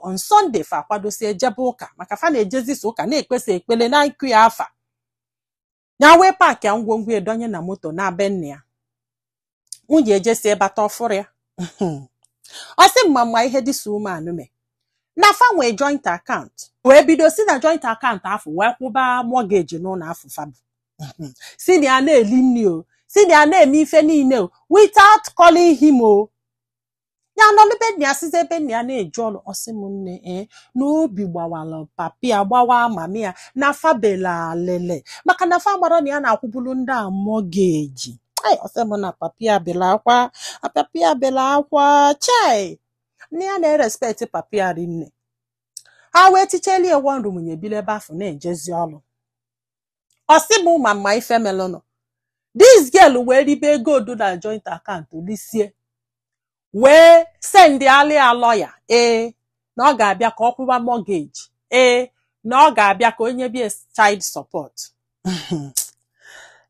On Sunday fa akwadosi ejebe ụka, maka fa na-ejezisi ụka na-ekpesa ekpele na nkụ ya afa. Ya wee pack ya ngwongwo, edonye na moto na be nna ya. Nwunye ejesi bata ọfụrụ ya. Ọ sị mma mma ihe dịsa umeanụ mee na fa nwee joint account, wee bido si na joint account afọ wee kwụba mortgage n'ụlọ afọ. Fa bụ si na ya na-eli nri o, si na ya na-eme ife niile o, without calling him o. Ya nọlụ be nna ya, sizi ebe nna ya na-eju ọlụ. Ọsị m nne, ee, n'obi gbawara papi ya, gbawa mami ya na fabela alele, maka na fa gbara na ya na-akwụbulu ndị a mortgage. Ai, ọsị m na papi ya bela akwa, papi ya bela akwa. Chai, nne ya na-erespect papi ya rinne. Ha wee ticheli ya one room, nyebili ebe afọ na-ejezi ọlụ. Ọsị m ma mma ife melụnụ, this girl wee ribe ego odu na joint account, lisie, wee send ali ya lawyer, ee, na ọ ga-abịa ka ọ kwụba mortgage, ee, na ọ ga-abịa ka onye bie child support.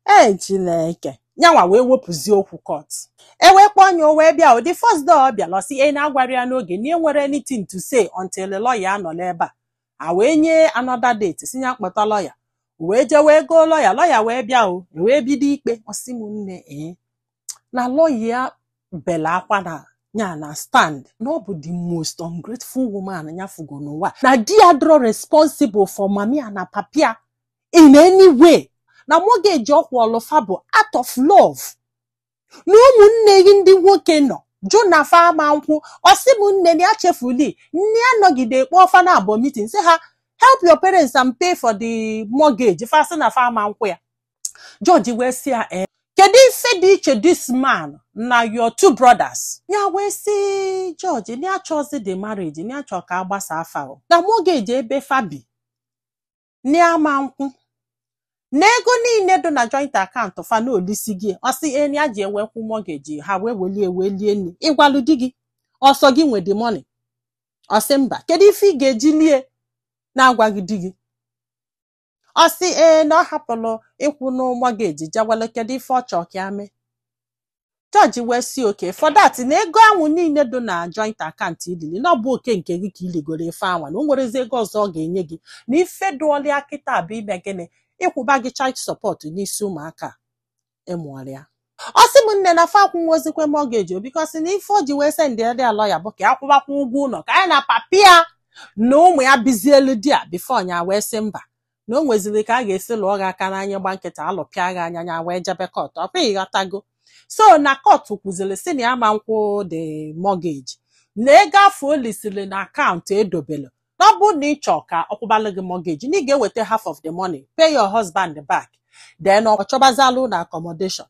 Ee, Chineke! Nyanwa wee wepụzie okwu court, e wee kpọọ ya, o wee bịa. O the first day ọ bịala, ọsị e na-agwara ya n'oge na enwere anything to say until the lawyer anọ n'ebe a. A wee nye another date, si ya kpọta lawyer, wee jee wee goo lawyer. Lawyer wee bịa o, wee bido ikpe. Ọsị m nne, ee, na lawyer bele akwa na ya na stand na ọ bụ the most ungrateful woman ya fugo n'ụwa, na di ya dịrọ responsible for mami ya na papi ya in any way, na mortgage ọ kwụọlụ fa bụ out of love, na ụmụnne gị ndị nwoke nọ jụ na fa ama nkwụ. Ọsị m nne, na ya chefuli nne ya nọgide kpọọ fa na abụọ meeting, sị ha help your parents and pay for the mortgage. Fa sị na fa ama nkwụ ya. Judge wee sị ya, ee, kedu ife dị iche this man na your two brothers? Ya wee sị judge na ya chọzi the marriage, na ya chọ ka agbasa afa o, na mortgage ebe fa bi na ama nkwụ, na ego niile dị na joint account fa na olisi gị. Ọ sị e ya ji ewekwu mortgage, ha wee welie wee lie nri. Ịgwalụ di gị ọsọ gị nwe the money? Ọ sị mba. Kedu ife ị ga-eji lie na-agwaghị di gị? Ọ sị ee, na ọ hapụrụ ịkwụ na mortgage jewele. Kedu ife ọ chọọ ka ya mee? Judge wee sị okay, for that, na ego ahụ niile dị na joint account ilili, na ọ bụ oke nke gị ka iligoro ife anwa, na o nwerezi ego ọzọ ọ ga-enye gị, na ife dụọlịa kịta bụ ime gịnị? Ịkwụba gị child support n'isi ụmụaka ịmụọrịa ya. Ọ sị m nne, na fa akwụnwozikwe mortgage o, because na ife o ji wee send ya lawyer bụ ka ya kwụbakwa ụgwọ ụlọ, ka ya na papi ya na ụmụ ya bizielu di a before ya. Wee sị mba, na o nweziri ka a ga-esi lụọ gị aka n'anya, gba nkịta alụpịa gị anya. Ya wee jebe court. Ọ pụghị ịghọtago. So na court kwuziri si na ya ma nkwụ the mortgage, na ego afọ o lisiri na account edobelu, na ọ bụrụ na ị chọọ ka ọ kwụbalụ gị mortgage, na ị ga-eweta half of the money, pay your husband back, then ọ chọbazalụ na accommodation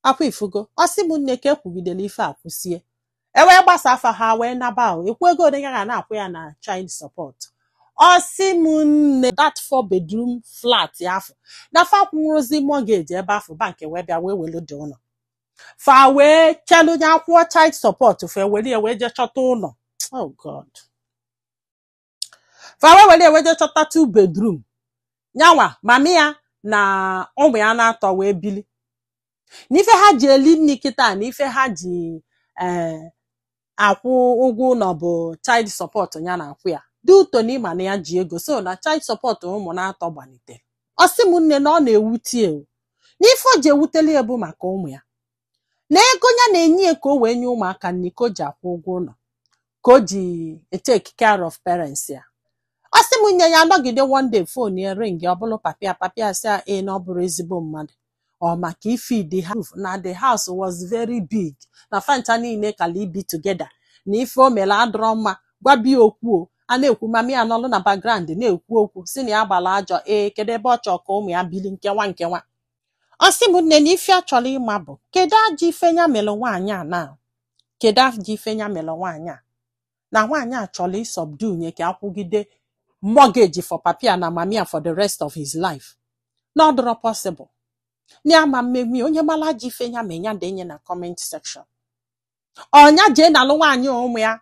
akwa. Ifugo? Ọ sị m nne, ka ekwugidere ife a kwụsie, e wee gbasa afa ha, wee naba ahụ ekwu ego ole ya ga na-akwụ ya na child support. Ọ sị m nne, that four bedroom flat afọ na fa kwụrụzi mortgage ebe afọ, bank wee bịa wee welu dị ụlọ fa, wee chelu ya kwụọ child support, fa were ya wee jee chọta ụlọ. Oh God! Fa wee were ya wee jee chọta two bedroom, nyanwa, mami ya na ụmụ ya na-atọ wee bili. N'ife ha ji eli nri kịta na ife ha ji ee akwụ ụgwọ ụlọ bụ child support ya na-akwụ ya dị ụtọ, na ịma na ya ji ego, so na child support ụmụ na-atọ gbanitere. Ọ sị m nne, na ọ na-ewute ewu n'ife o ji ewuteli ya bụ maka ụmụ ya, na ego ya na-enye ya ka o wee nye ụmụaka nri, ka o ji akwụ ụgwọ ụlọ, ka o ji take care of parents ya. Ọ sị m nye, ya anọgide, one day phone ya ring, ọ bụrụ papia. Papia sị ya ee, na ọ bụrụ ezigbo mmadụ ọ maka ifidi ha, na the house was very big, na fancha niile kala ibi together, na ife o mere adọrọ mma. Gwabia okwu o a na-ekwu, mami ya nọlụ na background na-ekwu okwu, si na ya gbara ajọ. Ee, kedu ebe ọ chọọ ka ụmụ ya bili nkewa nkewa? Ọ sị m nne, na ife a chọrọ ịma bụ kedu ajọ ife ya mere nwaanyị a, na kedu ajọ ife ya mere nwaanyị a, na nwaanyị a chọrọ ịsubdue nye ka akwụgide mortgage for papia na mamia for the rest of his life, na ọ dịrọ possible, na ama mmegbu ya. Onye mara ajọ ife ya mee ya, denye na comment section. Ọnya jee nalụ nwaanyị ụmụ ya,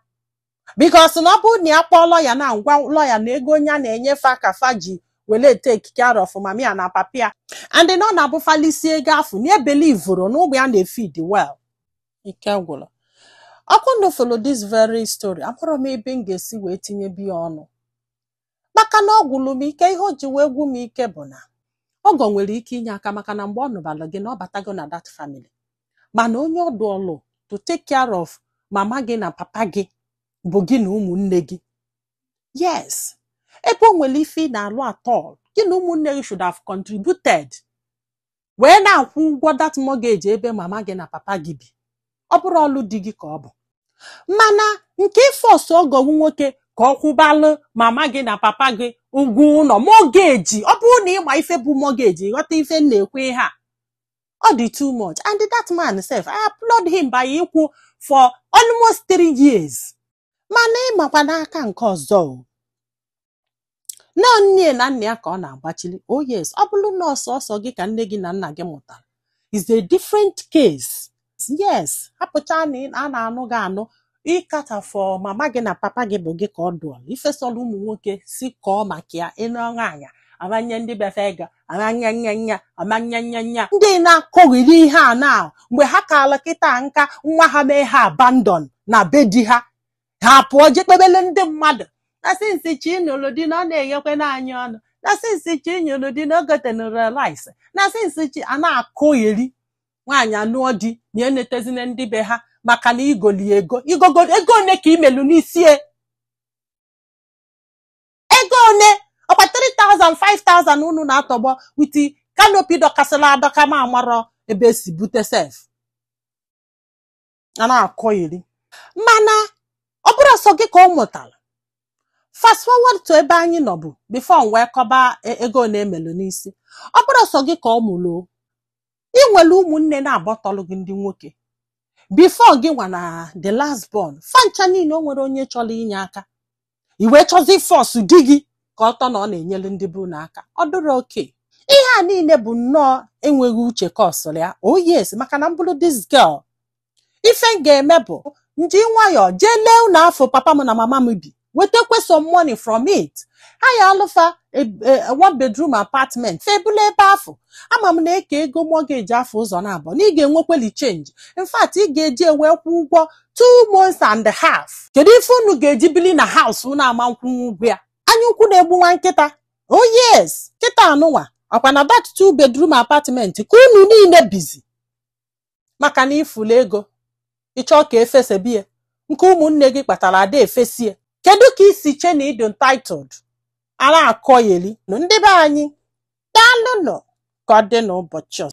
because na ọ bụrụ na ya kpọọ lawyer na ngwa lawyer na ego onye a na-enyefe aka fa ji wele take care of mami ya na papia, and na ọ na-abụ falisi ego afụ na ebelivuru na ụmụ ya na-efeed well. Ike gwụrụ. Ọkụ ndụ fụlụ this very story, amụrụ m ebe m ga-esi wee tinye biya ọnụ, maka na ọ gwụrụ m ike. Ihe o ji wee gwu m ike bụ na ọgọ nwere ike inye aka, maka na mgbe ọ nụbalụ gị na ọ batago na that family, mana onye ọdụ ọlụ to take care of mama gị na papa gị bụ gị na ụmụnne gị. Yes, ebe o nwere ife ị na-alụ atọ, gị na ụmụnne gị should have contributed wee na-akwụ ụgwọ that mortgage ebe mama gị na papa gị bi. Ọ bụrụ ọlụ di gị ka ọ bụ, mana nke ịforce ọgọ nwoke ka ọ kwụbalụ mama gị na papa gị ụgwọ ụlọ mortgage, ọ bụrụ na ịma ife bụ mortgage, ịghọta ife m na-ekwe. Ihe a ọ dị too much. And that man sef, I applaud him by ịkwụ for almost 3 years. Mana ịmakwa n'aka nke ọzọ o, nọọ nne na nna ya ka ọ na-agbachili. Oh yes, ọ bụrụ na ọsọsọ gị ka nne gị na nna gị mụtara is a different case. Yes, hapụcha na a na-anụ gị anụ ịkata for mama gị na papa gị bụ gị ka ọ dụọla ifesọla. Ụmụ nwoke si kọọ maka ya ịnụ nwaanyị amanye ndị befe ego amanye nya nya amanye nya nya, ndị na-akọghiri ihe a na mgbe ha kaala kịta nka nwa ha mee ha abandon na be di ha, ha pụọ jee kpebele ndị mmadụ na since chi nụrụ di na ọ na-eghekwe n'anya ọnụ, na since chi nyụrụ di na o gotenụrụ rice, na since chi a na-akọgheri nwaanyị anụọ di na enetezine ndị be ha, maka na igoli ego igogo ego one ka imelu n'isi ego one ọkwa 3000 5000 unu na-atọgbọ with canopy dọkasịla adọka, ma amarọ ebe esi bute sef a na-akọ iri. Mana ọ bụrụ sọ gị ka ọ mụtara, fast forward to ebe anyị nọ bụ before m wee kọba ego one emelu n'isi. Ọ bụrụ sọ gị ka ọ mụrụ o, ị nwere ụmụnne na-agbọtọlụ gị ndị nwoke before gị nwa na the last born fancha niile. O nwere onye chọrọ inye aka, i wee chọzi force di gị ka ọ tọ na ọ na-enyere ndị bụ n'aka. Ọ dịrị oke. Ihe a niile bụ nnọọ enweghị uche ka ọ sịrị ya. Oh yes, maka na m bụrụ this girl, ife m ga-eme bụ nji nwayọọ jee lee ụlọ afọ papa m na mama m bi, wetakwa some money from it, ha ya alụfa one bedroom apartment febula ebe afọ. Ama m na-eke ego mortgage afọ ụzọ na-abụọ na ị ga-enwekweli change. In fact, ị ga-eji ewe kwụ ụgwọ 2 months and a half. Kedu ife unu ga-eji bili na house unu ama nkwụ ụgwọ ya? Anya ukwu na-egbu nwa nkịta. Oh yes, nkịta anụnwa ọkwa na that two bedroom apartment ka unu niile bizi, maka na ifulu ego ịchọọ ka efesebie nke ụmụnne gị kpatara ada efesie. Kedu ka isi che na ịdị entitled a na-akọ yeli ndị be anyị? Daalụnụ, ka ọ dị n'ụbọchị ọzọ.